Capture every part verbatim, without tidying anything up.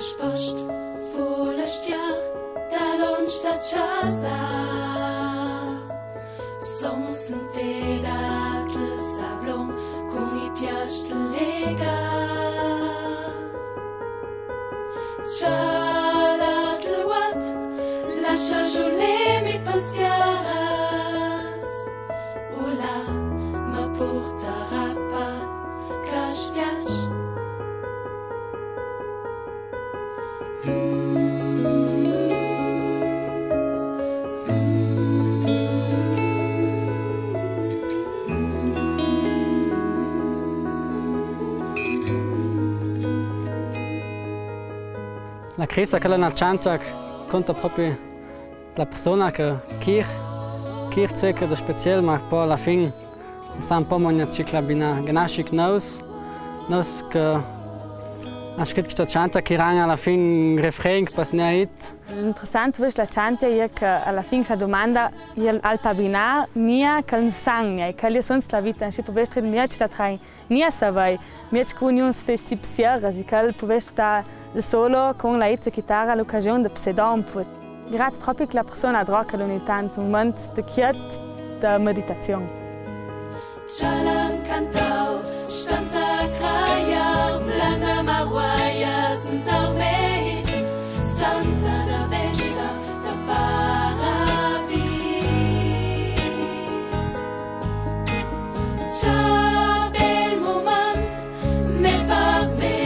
Spost fu la stjara dalunsch da cjasa. Son senteda tel sablon cun i pjascj lega. Cjala tel uot, lascia giù le mie pensiaras. Ula ma portarà pa ca spiace. La crisa, chella n'è na cjantia che conta propi la persona che chir, chir ce che de speziel, ma po a la fin sa un po mona cicla bina, ghe n'è schi gnus, gnus che n'ha scrit chesta cjantia che ragna a la fin un refren che passa gnà gnit. L'interessant vus la cjantia è che a la fin sa dumanda, i alpa bina, mia, che insagna, e che li sons la vita, schi pudessi mia ci la train. Gnà savei, mia cun uns festi psiaras, e che pudessi sta solo cun la ita chitara l'ocasion de psedompo. Grat propi che la persona droca l'ogni tant un moment de quiet, de meditazion. Cjalan cantau, stanta craia, blanda maruaia, sentau meit, santa da vesta, da paradis. Cjala bel moment, me par me.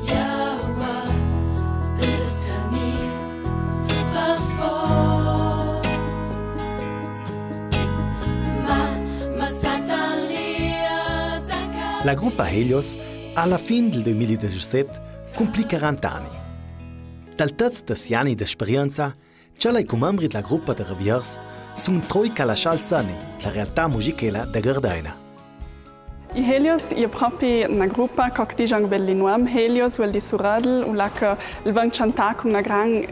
Jaua, e tani, par for. Ma, ma Satan lia da ca. La gruppa Helios, a la fin del dui mil e desaset, cumpli cuaranta ani. Dal tazz de sie ani d'esperienza, cjala i cumembri dla gruppa de Reviers sun troi ca lascià el seni dla realtà musichela da Gardena. I Helios, i è propi na gruppa, co che digion bel i nuom, Helios, vuol dì suredel, u là che el ven cjantà cun na gran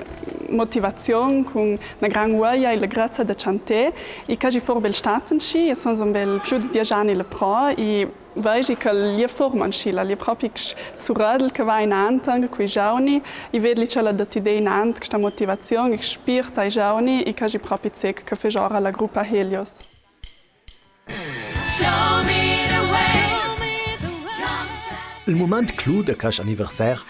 motivazion, cun na gran uoia e legrezza de cjantà, e che i è for bel stat insci, e son bel plui de diesch ani le pro, e vegi che li è forma insci, li è propi suredel che va inant anca cui giovani, e vedli che la dà idee inant, chesta motivazion, e spirta i giovani, e che i è propi ce che fece ora la gruppa Helios. Show me the way. El mument clou de chest anniversaire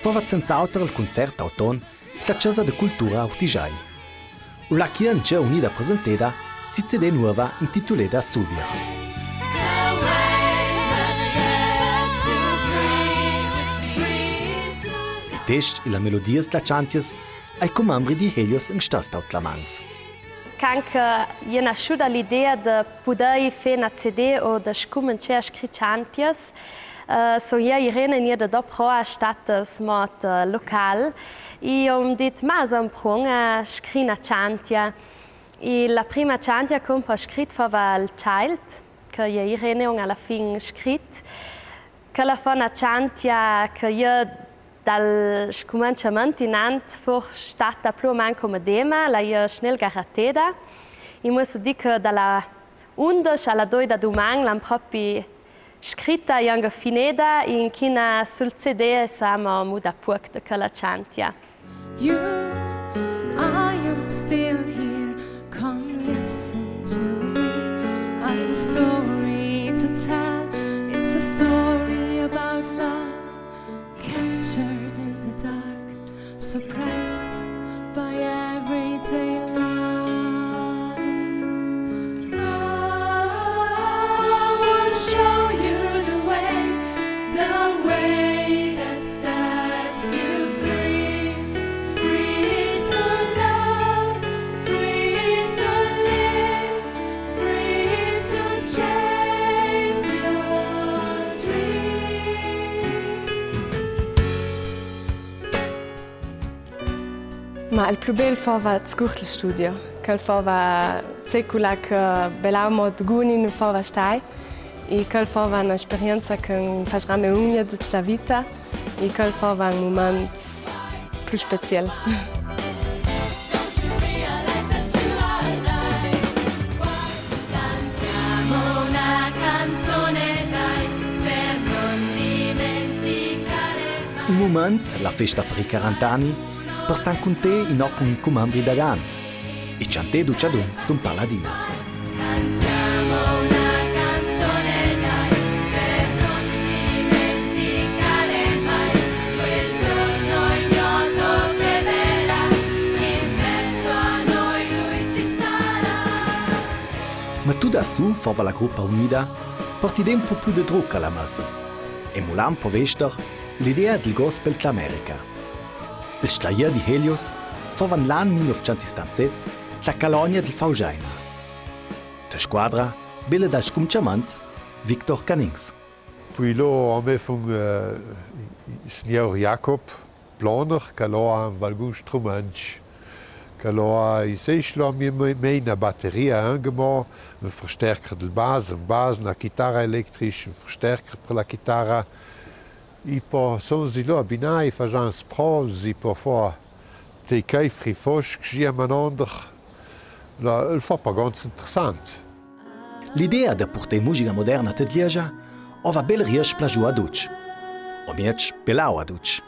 fova senz'auter el concert d'auton dla Cjasa de Cultura Urtigiai. U là che i è insce unida presenteda si CD nuova intituleda Suvir. I test e la melodia dla cjantia ai cumembri di Helios in stas taut la mans. Quand che i è nasciuda l'idea de pudei fé na CD o de scumentsché a scri cjantias, eh, son jeu e Irene gnide dopo a States, mod, eh, local, e i om dit: ma son pron a scri na cjantia. E la prima cjantia che i om scrit fova El Child, che jeu e Irene om a la fin scrit. Chella fo na cjantia che jeu dal scumentschament inant fo stat plu o manco medema, la jeu snel garateda. E i musso dì che da la undesch a la doi da duman l'om propi scrita e anca fineda, e inchina sul CD s'ama muda puoc de chella cjantia. You, I am still here. Come listen to me. I have a story to tell. It's a story about love. Captured in the dark, suppressed by everyday life. I will show you the way, the way that sets you free. Free to love, free to live, free to chase your dream. Ma el plu bel fova sicur el studio, chel fova ce che là che belaumò d'guni no fova stai, e chel fova na esperienza che no fasrà mè unia de la vita, e chel fova un moment plu spezial. Cantiamo una canzone, dai, per non dimenticare. Un mument, la festa par i quarant'ani, par s'incontrà inò cun i cumanbri da Gand. I ciantà ducj adun sun par la dina. Ma tuta sù fava la grupa unida, portà un po' plü de druc a la massa. E mulà un po' vester l'idea dal gospel tla America. Il stlajer di Helios fava l'an mil nûfcent e setantaset tla colonia di Faujaina. Te squadra, bella dal scumciamant, Victor Canins. Pui lo, a me fun, eh, signor Jacob Ploner, che lo à un valgun strument, che lo à, i sè, lo à mi, mi, mi na batteria, eh, angemo, un verstärker del bas, un bas, na chitara electrica, un verstärker per la chitara. I po son zi lo abinai, fajan sprovs, i po fò te cai fri fosch, chi a manonder, la, el fò pa ganz interessant. L'idea de purtà musica moderna te l'iegia ova bel riescia plagiu a ducj. O miez, belau a ducj.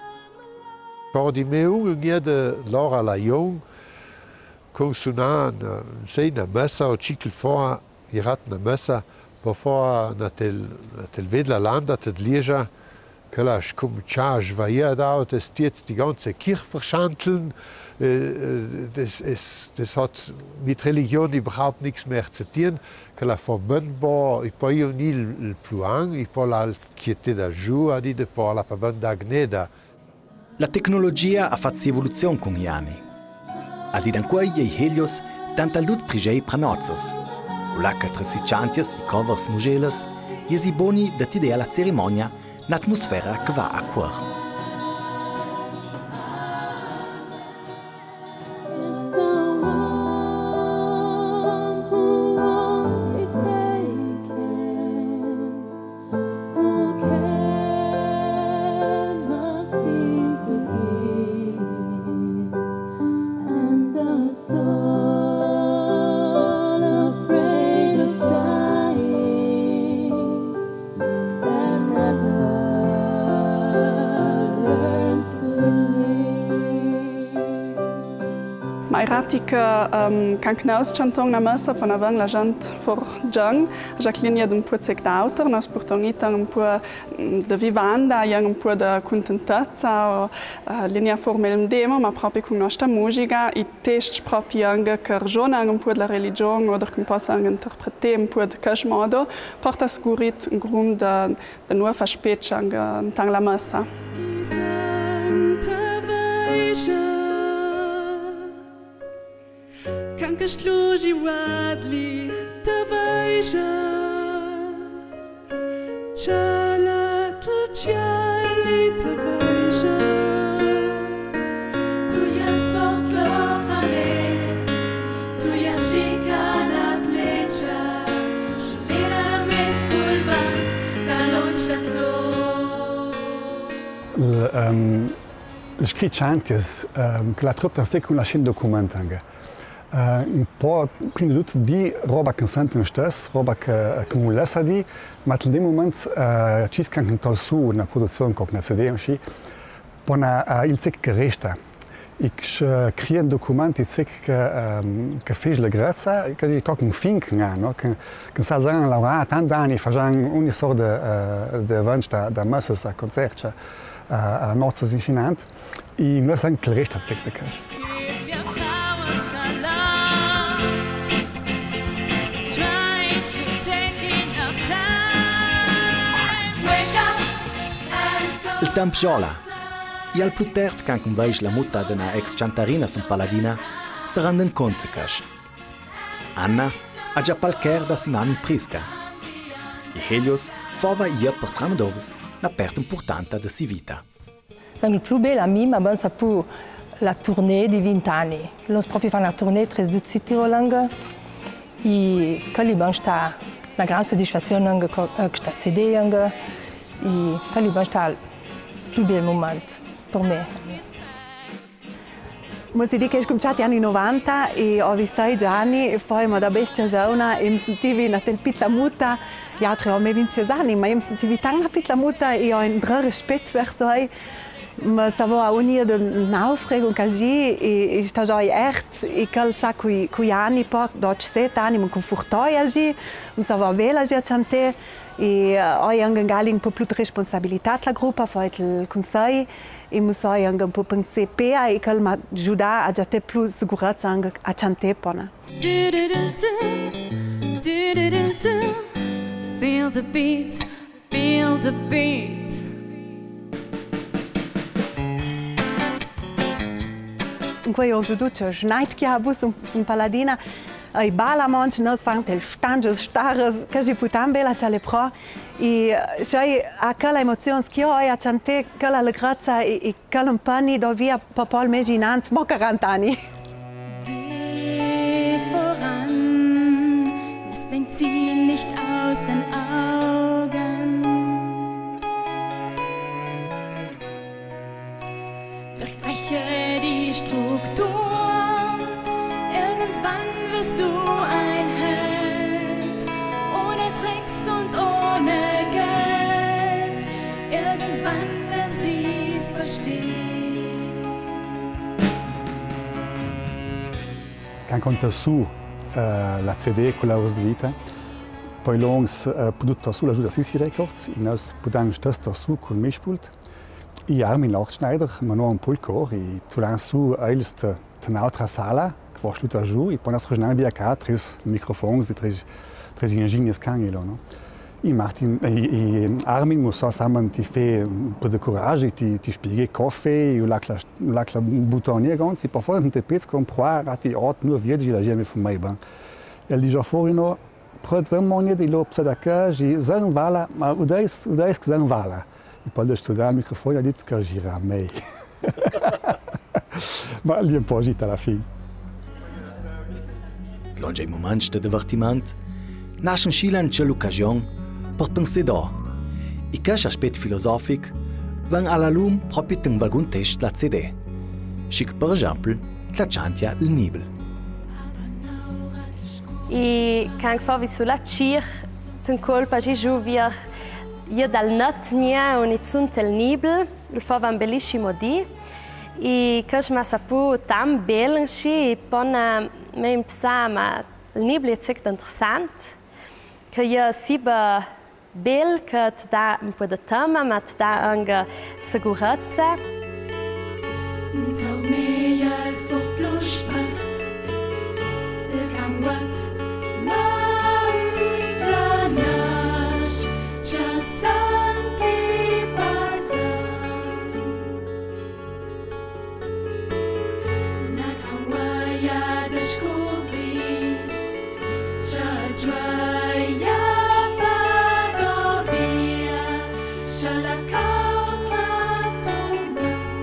Cor di me un, un iede lora la ion, consunan, sei na messa, o cicl fò, irat na messa, po fò na tel, na tel ved la landa te l'iegia, che la scumcia a svaia da, o te stiez di ganze Kirch verschanteln, eh, eh, des, es, des hat mit Religion überhaupt nix mehr zu tun, che la fò ben bo, i po ion il, il pluan, i po la quiete da giù, a di de po la pa ben da gneda. La tecnologia à fat evoluzion cun i ani. Al dì d'ancuei i Helios tant al dut prigiei pra nozzas. U là che tra i ciantias, i covers, mugelas, i esi boni de tidea la cerimonia n'atmosfera che va a cuor. Mai rati che, ehm, che anche nô cianton na messa, po naven la gent for gian, Jacqueline ied un puo zec d'auter, nô purton iten un puo, mm, de vivanda, ien un puo de cuntentezza, o, eh, l'è nia forma el mdema, ma propi cun nosta musica, i tescj propi anche che ragionan un puo de la religion, oder che possa anche interpretà un puo de chest modo, porta scurit un grum de, de nuova spezia anche intan la messa. Can che sclugi uadli te veja, ciala te ciali te veja. Tu ias fort lor a me, tu ias scica na plecia, sciulira na mescul vant, da lonsch da tlor. L-, ehm, Scri ciantias, ehm, che la trupp t'ha fec cun la scena documentanga. Eh, un po', prima di tutto, di roba che senten stess, roba che, che vulesse dì, ma in dem moment, eh, ci scanca un tal su una produzione con una C D, sì, pona, eh, il zec che resta. I scrive documenti zec che, ehm, che fece la grazia, che dice con un fin che, no? Che, che sa già lavorà tanti anni, facendo ogni sorta, eh, di eventi, da, da messe a concerti, a, a notte insinante. I no sa che resta zec de cash. Il temp giola. I al plü tert, can che un veisch la muta de na ex ciantarina sun Paladina, se renden cont de cash. Anna ha già palcher da si mami Prisca. E Helios fava ia per tramdovs na pert impurtanta de si vita. L'an plü bel a mi, ma ben sa pü la tournée di vint'ani. L'an propi fà na tournée tres du Südtirol anche. E quel l'è ben stà na gran sudisfazion anche co, eh, sta C D anche. E quel l'è ben stà il plü bel mument per me. Mo si dì che i è scumciati ani novanta e ovi sei già ani, e po mo da bestia giovna, e mi sentivi na tel pitla muta, i altri o me vintises ani, ma mi sentivi tant na pitla muta, e ho un gran rispet verso ei. Me savò a unir de naufrego, cusì, e, e sta gioi ert, e chel sa cui, cui ani po, doce set ani, me cunfurtò a gi, me savò bela a gi a ciantà, e, eh, oia anca gal un po plu de responsabilità la grupa, fò el cunsei, e me soi anca un po pensà pe ea, e chel m'ha giudà a già tè plu segurezza anca a ciantà po, no? Du, du, du, du. Du, du, du, du. Feel the beat. Feel the beat. Incoi ur zuduce, schneit chi a bus un, un paladina, e bala manc, nos fan tel stanges, stares, che si putan bela, che le pro, e, eh, sai, a chela emozion, che io, e a ciantà, chela allegrezza, e, e Calompani, do via, po pol mesi inant, mo quarant'ani. Geh voran, lass dein Ziel nicht aus den Augen. Durchbreche die Strukturen, irgendwann wirst du ein Held, ohne Tricks und ohne Geld. Irgendwann, wenn sie's verstehen. Che an conta su, eh, la CD cun Laurs de Vita, po i lons, eh, pudut tor su la Judas Sisi Records, e nos pudan sta tor su cun Mischpult. E Armin Lochschneider, ma no un pulcor, e tulan su, els te, te n'autra sala, che fo sta giù, e po nos rugnan via ca, tris microfons e tris, tris ingegniers che an elo, no? E Martin, e, e Armin, mo so, sa man ti fè un po de curagi, ti, ti spieghe cofe, e u lacla, u lacla butoni e gonzi, po fò un te pezz compra, rati ot, no, via, la gemme fu mai ben. El dice, fori, no, Prozem monje di lopsa da caji, zan vala, ma u dais, u dais che zan vala. E po de studa al microfon, e ha dit che gira mei. Ma l'è un po agita la fin. Longe i moments de divertimant, nasce scilan ce l'ocasion per pensar do. E che aspet filosofic ven a la lum propi ten valgun test la CD. Schic, per exempel, la ciantia il nibel. E can fo vi su la cir, ten colpa gi giuvir, ie dal nat nia un izun tel nibel, il fava un bellissimo dì, e che ma sapu tan bel schi, e pona me impsa, ma il nibel è zec interessant, che ie siba Bel che te dà un po de tema, ma te dà anca segurezza. Tormea al fo plu spass, il canguat man planasch, ciassant i pasa. Na gran guaia de scuvri, ce gioia padovia, sciala cautra Tomas.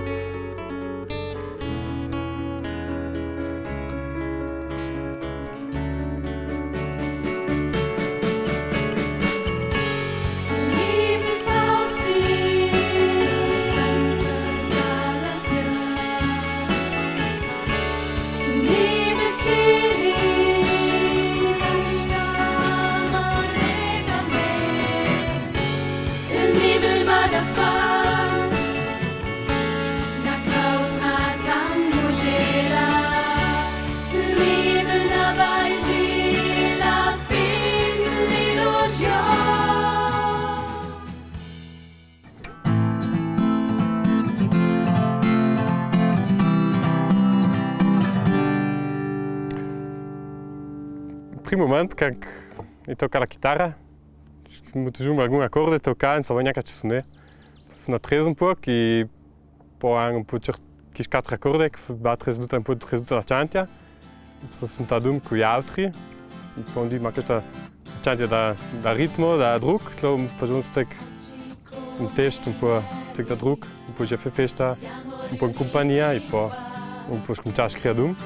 Prim moment, can i toca la chitara, mutu giù algun acorde, toca, insoma, gnanca ce sune. Suna tres un poc, e po an un po cer-, chis catri acorde, che batre su duta, un po su duta la ciantia. Se senta adun cui altri. E po un dì, ma chesta ciantia dà, dà ritmo, dà druc, tlo un po un stec, un test un po stec da druc, un po ce fè festa, un po in cumpagnia, e po un po scumincià a scrie adun.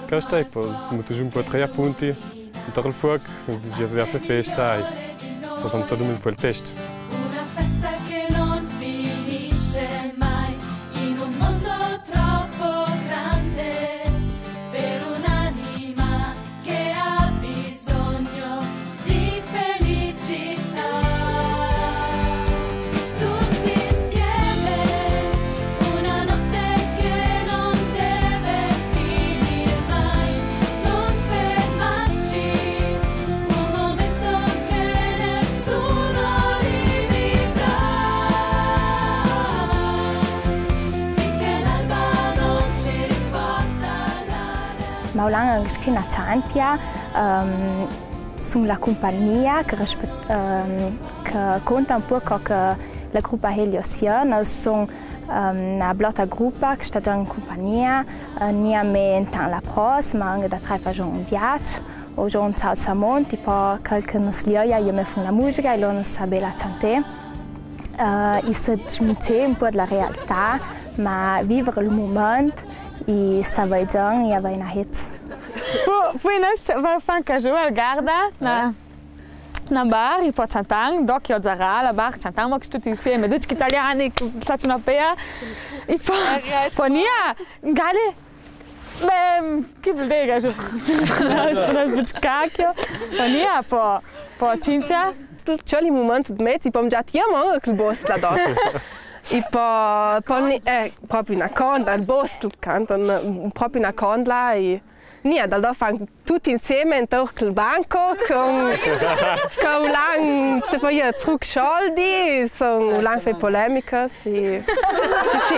Chesta, e po mutu giù un po trei apunti. Intor il fuoc, e via, via pe festa, e po senta adun un po il test. Una festa che non finisce mai, in un mondo troppo grande, per un'anima che ha bisogno di felicità. Tutti insieme, L'han anche scrit na ciantia, ehm, su la cumpagnia che rispe-, ehm, che conta un poco che la gruppa Helios è, no son, ehm, na blotta gruppa che sta già in cumpagnia, eh, gnà me intant la pròssima, anche da trà fascion un viaggio, o già un saltamonte, po quel che no sliaia, io me fon la musica e lor no sa bela ciantà. Eh, i se smuce un po' dela realtà, ma vivere il moment, i sa vai già, i avai na hezza. Fu, fu in es, va, fan caso al garda, na, na bar, i po ciantan, doc i ozarà la bar, ciantan, ma che tuti insieme, duci italiani, che faccio na pea, i po, po gnà, gale, beh, che bel dega, giù. Spunas bucacchio, po gnà, po, po Cinzia. Ciò, i momenti d'mezi, po già ti amo, che il boss la dos. I po, po ni, eh, proprio na conda, il boss, il canto, proprio na conda, e Gnà, dal do fan tuti insieme intor al banco, con, con u l'han, se po i truc scioldi, son, u l'han fai polemiche, sì. Sì, sì.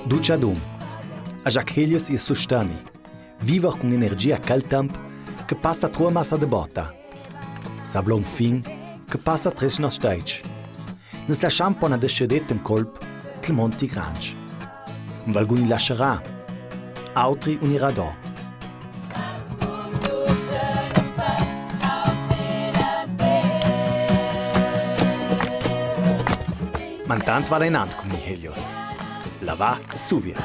Ducj adun. A Jacques Helios i sustani. Viver cun energia chel temp che passa trò massa de botta. Sablon fin che passa très nos dits. Nus lascham po na descedeta in colp, che il mont i grangia. Valgun i lascerà, altri un irà do. Ma intant va inant cun i Helios. La va suvir.